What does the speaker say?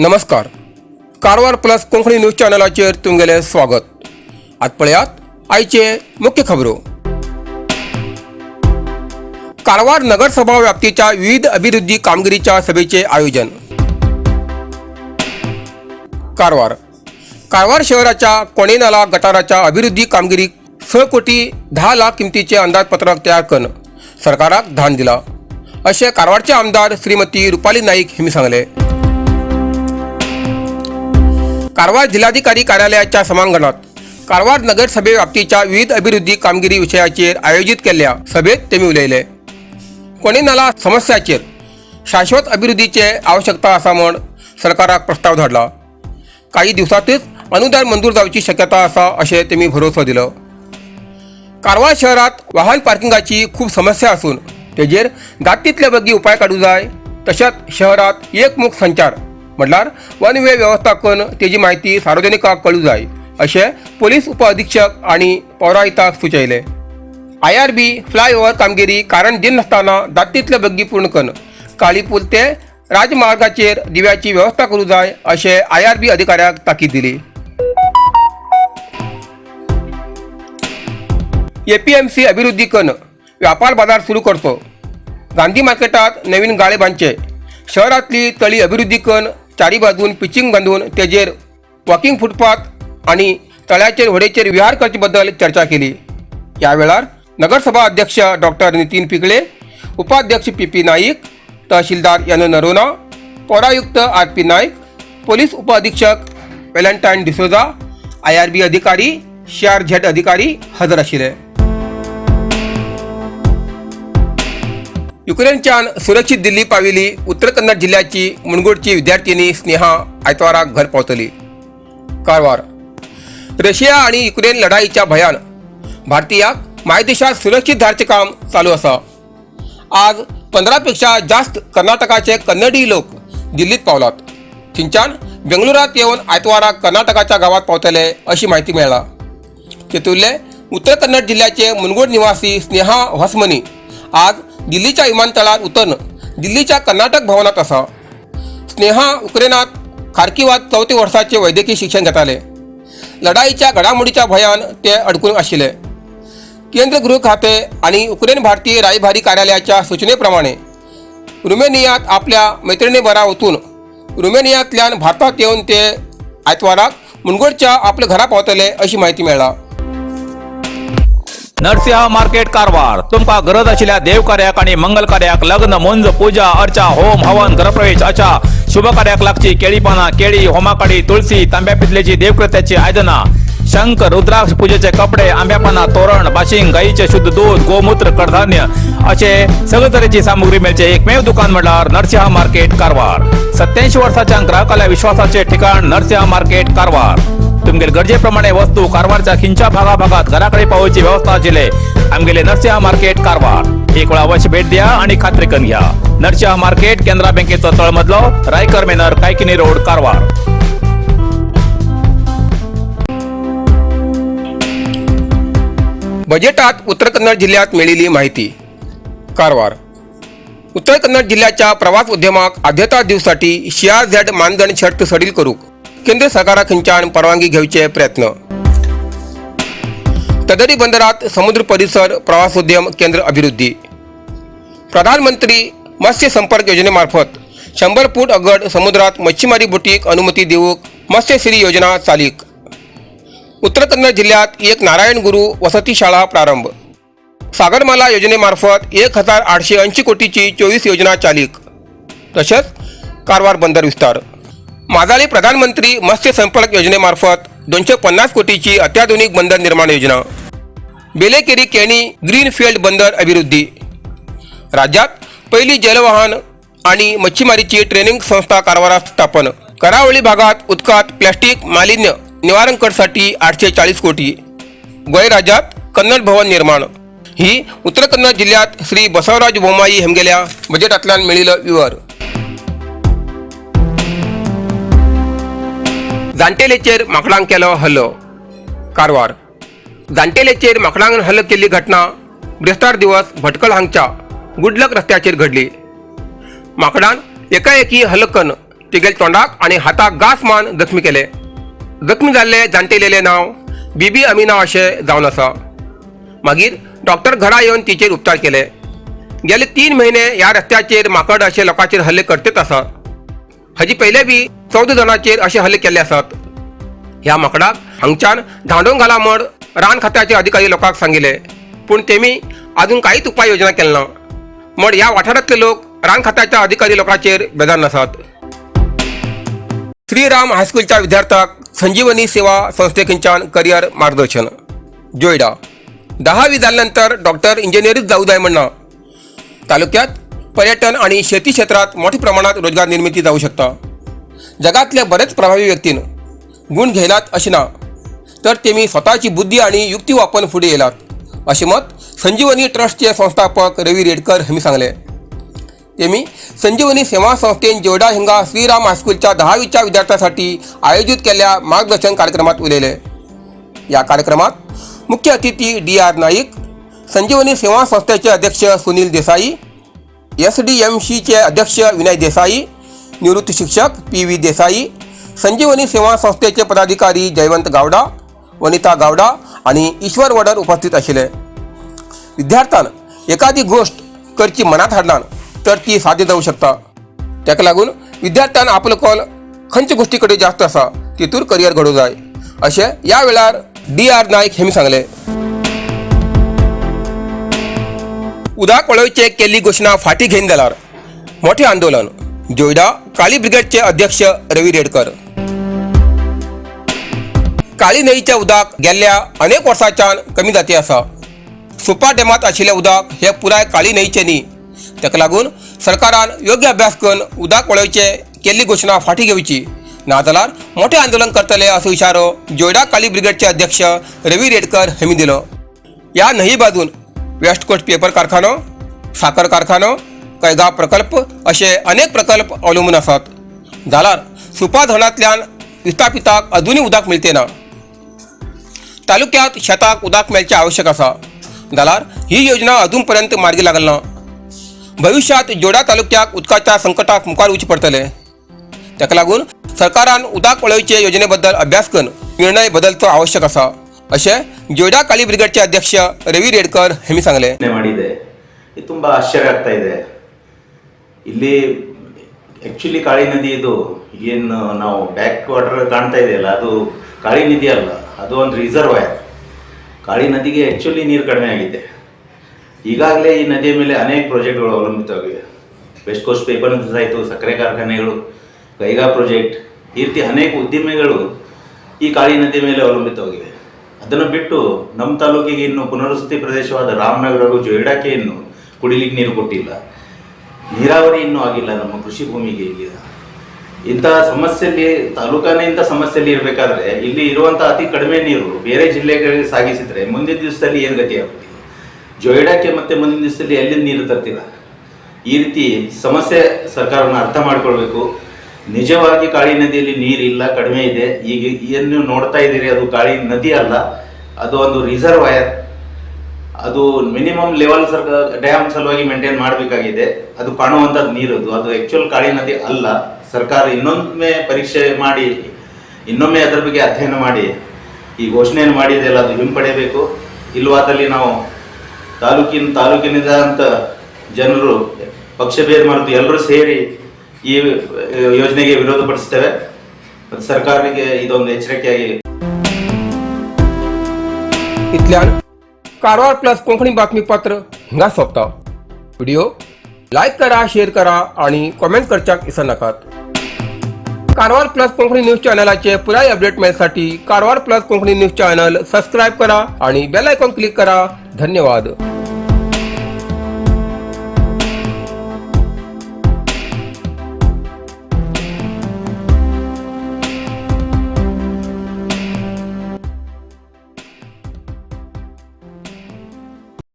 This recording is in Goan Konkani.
नमस्कार, कारवार प्लस कोंकणी न्यूज चॅनलाचेर तुमगेलें स्वागत. आज पळयात आयचे मुख्य खबरो. कारवार नगरसभा व्याप्तीच्या विविध अभिवृद्धी कामगिरीच्या सभेचे आयोजन. कारवार कारवार शहराच्या कोणेनाला गटाराच्या अभिवृद्धी कामगिरीक 6 कोटी 10 लाख किमतीचे अंदाजपत्रक तयार करून सरकाराक धाडून दिला, अशें कारवारचे आमदार श्रीमती रुपाली नाईक हांणी सांगले. कारवार जिल्हाधिकारी कार्यालयाच्या सभांगणात कारवार नगरसभे व्याप्तीच्या विविध अभिवृद्धी कामगिरी विशयाचेर आयोजीत केल्ल्या सभेत तेमी उलयले. कोणेनाला समस्याचेर शाश्वत अभिवृद्धीचे आवश्यकता आसा म्हूण सरकाराक प्रस्ताव धाडला. काही दिवसांतच अनुदान मंजूर जावची शक्यता आसा, अशें तेमी भरोसो दिलो. कारवार शहरात वाहन पार्किंगाची खूब समस्या आसून तेजेर जाता तितले बेगी उपाय काडूं जाय. तशेंच शहरात एकमुख संचार म्हटल्यार वन वे वेवस्था करून तेजी म्हायती सार्वजनिकांक कळूं जाय, अशें पोलीस उपअधिक्षक आनी पौरायुक्ताक सुचयलें. आयआरबी फ्लायओव्हर कामगिरी कारण दिनासतना जाता तितले बेगी पूर्ण करून काळीपूल ते राजमार्गाचेर दिव्याची वेवस्था करूं जाय, अशें आयआरबी अधिकाऱ्याक ताकीद दिली. एपीएमसी अभिवृद्धी करून व्यापार बाजार सुरू करचो, गांधी मार्केटात नवीन गाळे बांदचे, शहरातली तळी अभिवृद्धी करून चारी बाजून पिचिंग बांदून तेजेर वॉकिंग फुटपाथ आणि तळ्याचेर होडेचेर विहार करचे बद्दल चर्चा केली. ह्या वेळार नगरसभा अध्यक्ष डॉक्टर नितीन पिगळे, उपाध्यक्ष पी पी नाईक, तहसीलदार एन नरोना, पौरायुक्त आर पी नाईक, पोलीस उपअधीक्षक वेलंटायन डिसोजा, आयआरबी अधिकारी, सीआरझेड अधिकारी हजर आशिल्ले. युक्रेनच्यान सुरक्षित दिल्ली पाविली उत्तर कन्नड जिल्ह्याची मुणगोडची विद्यार्थिनी स्नेहा आयतवाराक घर पावतली. कारवार. रशिया आणि युक्रेन लढाईच्या भयान भारतीयाक मायदेशात सुरक्षित धाडचें काम चालू आसा. आज 15 पेक्षा जास्त कर्नाटकाचे कन्नडी लोक दिल्लीत पावलात. थंयच्यान बेंगळुरात येवन आयतवाराक कर्नाटकाच्या गांवात पावतले, अशी म्हायती मेळ्ळा. तेतुरले उत्तर कन्नड जिल्ह्याचे मुनगोड निवासी स्नेहा होसमनी आज दिल्लीच्या विमानतळार उतरून दिल्लीच्या कर्नाटक भवनात आसा. स्नेहा युक्रेनात खार्किवात चवथ्या वर्साचे वैद्यकीय शिक्षण घेताले. लढाईच्या घडामोडीच्या भयान ते अडकून आशिल्ले. केंद्र गृह खाते आणि युक्रेन भारतीय रायभारी कार्यालयाच्या सूचनेप्रमाणे रुमेनियात आपल्या मैत्रिणीबरा वचून रुमेनियांतल्यान भारतात येवन ते आयतवाराक मुनगोडच्या आपल्या घरा पावतले, अशी म्हायती मेळ्ळा. नरसिंह मार्केट, कारवार. तुमकां गरज आशिल्ल्या देव कार्याक आणि मंगल कार्याक, लग्न, मुंज, पूजा अर्चा, होम हवन, गृहप्रवेश अशा शुभ कार्याक लागची केळी पानां, केळी, होमाकाडी, तुळसी, तांब्या पितलेची देवकृत्याची आयदनां, शंख, रुद्राक्ष, पूजेचे कपडे, आंब्या पानां, तोरण, बाशिंग, गाईचे शुद्ध दूध, गोमूत्र, कडधान्य असे सगळे तरेची सामुग्री मेळचे एकमेव दुकान म्हणल्यार नरसिंह मार्केट, कारवार. 87 वर्साच्या ग्राहकाला विश्वासाचे ठिकाण नरसिंह मार्केट, कारवार. तुमगेले गरजेप्रमाणे वस्तू कारवारच्या खिंच्या भागाभागात घराकडे पावोवची व्यवस्था आशिल्ले आमगेले नरसिंह मार्केट, कारवार. एक वेळा अवश्य भेट द्या आणि खात्री करून घ्या. नरसिंह मार्केट, केनरा बँकेचो तळमजलो, रायकर मेनर, कायकिनी रोड, कारवार. बजेटात उत्तर कन्नड जिल्ह्यात मेळिल्ली माहिती. कारवार. उत्तर कन्नड जिल्ह्याच्या प्रवास उद्यमाक आद्यता दिवसाठी सीआरझेड मानदंड शर्त सडील करूक केंद्र सरकारा खंयच्यान परवानगी घेवचे प्रयत्न. तदरी बंदरात समुद्र परिसर प्रवासोद्यम केंद्र अभिवृद्धी. प्रधानमंत्री मत्स्य संपर्क योजनेमार्फत 100 फूट अगड समुद्रात मच्छीमारी बोटीक अनुमती दिवूक मत्स्यश्री योजना चालीक. उत्तर कन्नड जिल्ह्यात एक नारायण गुरु वसती शाळा प्रारंभ. सागरमाला योजनेमार्फत 1880 कोटीची 24 योजना चालीक. तसेच कारवार बंदर विस्तार. माजाळी प्रधानमंत्री मत्स्य संपर्क योजनेमार्फत 250 कोटीची अत्याधुनिक बंदर निर्माण योजना. बेलेकेरी केणी ग्रीनफील्ड बंदर अभिवृद्धी. राज्यात पहिली जलवाहन आणि मच्छीमारीची ट्रेनिंग संस्था कारवारात स्थापन. करावळी भागात उदकात प्लॅस्टिक मालिन्य निवारण करसाठी 840 कोटी. गोंय राज्यात कन्नड भवन निर्माण. ही उत्तर कन्नड जिल्ह्यात श्री बसवराज बोमाई हेमगेल्या बजेटांतल्यान मेळिल्लो विवर. जाणटेलेचेर माकडांक केलो हल्लो. कारवार. जाणटेलेचेर माकडांक हल्लो केल्ली घटना बिरेस्तार दिवस भटकळ हांगच्या गुडलक रस्त्याचेर घडली. माकडान एकाएकी हल्लो करून तिगेल तोंडाक आनी हाताक गास मान जखमी केले. जखमी जाल्ले जाणटेलेले नांव बीबी अमिना अशें जावन आसा. मागीर डॉक्टर घरा येवन तिचेर उपचार केले. गेले 3 म्हयने ह्या रस्त्याचेर माकड अशे लोकांचेर हल्ले करतेच आसात. हाजी पयले बी 14 जाणांचेर अशे हल्ले केल्ले आसात. ह्या माकडाक हांगच्यान धांवडोवन घाला म्हण रान खात्याचे अधिकारी लोकांक सांगिल्ले, पूण तेमी अजून कांयच उपाय योजना केले ना म्हण ह्या वाठारांतले लोक रान खात्याच्या अधिकारी लोकांचेर बेजार आसात. श्रीराम हायस्कूलच्या विद्यार्थ्याक संजीवनी सेवा संस्थेकडच्यान करिअर मार्गदर्शन. जोयडा. 10वी जाल्यानंतर डॉक्टर इंजिनियरीच जाऊ जाय म्हणना. तालुक्यात पर्यटन आणि शेती क्षेत्रात मोठ्या प्रमाणात रोजगार निर्मिती जाऊ शकता. जगातल्या बरेच प्रभावी व्यक्तीन गुण घेयलात अशें ना, तर तेमी स्वताची बुद्धी आणि युक्ती वापरून फुडें येयलात अशें मत संजीवनी ट्रस्टचे संस्थापक रवी रेडकर हांणी सांगलें. तेमी संजीवनी सेवा संस्थेन जोयडा हिंगा श्रीराम हायस्कूलच्या 10वीच्या विद्यार्थ्यांसाठी आयोजित केल्ल्या मार्गदर्शन कार्यक्रमात उलयले. या कार्यक्रमात मुख्य अतिथी डी आर नाईक, संजीवनी सेवा संस्थेचे अध्यक्ष सुनील देसाई, एसडीएमसीचे अध्यक्ष विनय देसाई, निवृत्त शिक्षक पी व्ही देसाई, संजीवनी सेवा संस्थेचे पदाधिकारी जयवंत गावडा, वनिता गावडा आणि ईश्वर वडर उपस्थित आशिल्ले. विद्यार्थ्यान एखादी गोष्ट करची मनात हाडलान तर ती साध्य जाऊ शकता. ताका लागून विद्यार्थ्यान आपलो कल खंयच्या गोश्टी कडेन जास्त आसा तितूर करियर घडोवंक जाय अशें ह्या वेळार डी आर नायक हेमी सांगलें. उदक वळोवचे केल्ली घोशणा फाटी घेवन जाल्यार मोठें आंदोलन. जोयडा काळी ब्रिगेडचे अध्यक्ष रवी रेडकर. काळी न्हंयचें उदक गेल्ल्या अनेक वर्सांच्यान कमी जाती आसा. सुपा डॅमांत आशिल्लें उदक हें पुराय काळी न्हंयचें न्ही. ताका लागून सरकारान योग्य अभ्यास करून उदक वळोवचे केल्ली घोशणा फाटी घेवची, नाजाल्यार मोठें आंदोलन करतले असो इशारो जोयडा काळी ब्रिगेडचे अध्यक्ष रवी रेडकर हांणी दिलो. ह्या न्हंये बाजून वेस्ट कोस्ट पेपर कारखानो, साखर कारखानो, कैगांव प्रकल्प अशे अनेक प्रकल्प अवलंबून आसात. जाल्यार सुपा धरणांतल्यान विस्थापिताक अजुनूय उदक मेळते ना. तालुक्यात शेताक उदक मेळचें आवश्यक आसा, जाल्यार ही योजना अजून पर्यंत मार्गी लागल ना. भविश्यात जोडा तालुक्याक उदकाच्या संकटाक मुखार वचचें पडटलें. ताका लागून सरकारान उदक वळोवचे योजने बद्दल अभ्यास करून निर्णय बदलचो आवश्यक आसा अशें जोयडा काली ब्रिगेडचे अध्यक्ष रवी रेडकर हांणी सांगलें. ಮಾಡಿದೆ. ಇದು ತುಂಬ ಆಶ್ಚರ್ಯ ಆಗ್ತಾ ಇದೆ. ಇಲ್ಲಿ ಆ್ಯಕ್ಚುಲಿ ಕಾಳಿ ನದಿ ಇದು ಏನು ನಾವು ಬ್ಯಾಕ್ ವಾಟರ್ ಕಾಣ್ತಾ ಇದೆಯಲ್ಲ, ಅದು ಕಾಳಿ ನದಿ ಅಲ್ಲ, ಅದು ಒಂದು ರಿಸರ್ವಾಯರ್. ಕಾಳಿ ನದಿಗೆ ಆ್ಯಕ್ಚುಲಿ ನೀರು ಕಡಿಮೆ ಆಗಿದೆ. ಈಗಾಗಲೇ ಈ ನದಿಯ ಮೇಲೆ ಅನೇಕ ಪ್ರಾಜೆಕ್ಟ್ಗಳು ಅವಲಂಬಿತವಾಗಿವೆ. ವೆಸ್ಟ್ ಕೋಸ್ಟ್ ಪೇಪರ್ ಆಯಿತು, ಸಕ್ಕರೆ ಕಾರ್ಖಾನೆಗಳು, ಕೈಗಾ ಪ್ರಾಜೆಕ್ಟ್, ಈ ರೀತಿ ಅನೇಕ ಉದ್ದಿಮೆಗಳು ಈ ಕಾಳಿ ನದಿ ಮೇಲೆ ಅವಲಂಬಿತವಾಗಿವೆ. ಅದನ್ನು ಬಿಟ್ಟು ನಮ್ಮ ತಾಲೂಕಿಗೆ ಇನ್ನು ಪುನರ್ವಸತಿ ಪ್ರದೇಶವಾದ ರಾಮನಗರ ಹಾಗೂ ಜೊಯ್ಡಾಕ್ಕೆ ಇನ್ನು ಕುಡಿಲಿಕ್ಕೆ ನೀರು ಕೊಟ್ಟಿಲ್ಲ. ನೀರಾವರಿ ಇನ್ನೂ ಆಗಿಲ್ಲ ನಮ್ಮ ಕೃಷಿ ಭೂಮಿಗೆ. ಇಲ್ಲಿ ಇಂತಹ ಸಮಸ್ಯೆಯಲ್ಲಿ, ತಾಲೂಕಾನೇ ಇಂಥ ಸಮಸ್ಯೆಯಲ್ಲಿ ಇರಬೇಕಾದ್ರೆ, ಇಲ್ಲಿ ಇರುವಂಥ ಅತಿ ಕಡಿಮೆ ನೀರು ಬೇರೆ ಜಿಲ್ಲೆಗಳಿಗೆ ಸಾಗಿಸಿದ್ರೆ ಮುಂದಿನ ದಿವಸದಲ್ಲಿ ಏನು ಗತಿ ಆಗುತ್ತೆ ಜೊಯ್ಡಾಕ್ಕೆ? ಮತ್ತೆ ಮುಂದಿನ ದಿವಸದಲ್ಲಿ ಎಲ್ಲಿಂದ ನೀರು ತರ್ತೀರ? ಈ ರೀತಿ ಸಮಸ್ಯೆ ಸರ್ಕಾರವನ್ನು ಅರ್ಥ ಮಾಡ್ಕೊಳ್ಬೇಕು. ನಿಜವಾಗಿ ಕಾಳಿ ನದಿಯಲ್ಲಿ ನೀರಿಲ್ಲ, ಕಡಿಮೆ ಇದೆ. ಈಗ ಏನು ನೀವು ನೋಡ್ತಾ ಇದ್ದೀರಿ, ಅದು ಕಾಳಿ ನದಿ ಅಲ್ಲ, ಅದು ಒಂದು ರಿಸರ್ವಾಯರ್. ಅದು ಮಿನಿಮಮ್ ಲೆವೆಲ್ ಸರ್ಕಾರ ಡ್ಯಾಮ್ ಸಲುವಾಗಿ ಮೇಂಟೈನ್ ಮಾಡಬೇಕಾಗಿದೆ. ಅದು ಕಾಣುವಂಥದ್ದು ನೀರು, ಅದು ಅದು ಆ್ಯಕ್ಚುಯಲ್ ಕಾಳಿ ನದಿ ಅಲ್ಲ. ಸರ್ಕಾರ ಇನ್ನೊಮ್ಮೆ ಪರೀಕ್ಷೆ ಮಾಡಿ, ಇನ್ನೊಮ್ಮೆ ಅದರ ಬಗ್ಗೆ ಅಧ್ಯಯನ ಮಾಡಿ, ಈ ಘೋಷಣೆಯನ್ನು ಮಾಡಿದೆಯಲ್ಲ, ಅದು ಹಿಂಪಡೆಯಬೇಕು. ಇಲ್ಲವಾದಲ್ಲಿ ನಾವು ತಾಲೂಕಿನಿಂದ ಅಂತ ಜನರು ಪಕ್ಷಭೇದ ಮರೆತು ಎಲ್ಲರೂ ಸೇರಿ ಈ ಯೋಜನೆಗೆ ವಿರೋಧ ಪಡಿಸ್ತೇವೆ ಮತ್ತು ಸರ್ಕಾರಕ್ಕೆ ಇದೊಂದು ಎಚ್ಚರಿಕೆಯಾಗಿ. इतल्यान कारवार प्लस कोंकणी बातमीपत्र हिंगा सोंपता. व्हिडिओ लायक करा, शेअर करा आणि कॉमेंट करच्याक विसरनाकात. कारवार प्लस कोंकणी न्यूज चॅनलाचे पुराय update मेळसाठी Karwar plus Konkani news channel subscribe करा आणि बेल आयकॉन क्लिक करा. धन्यवाद.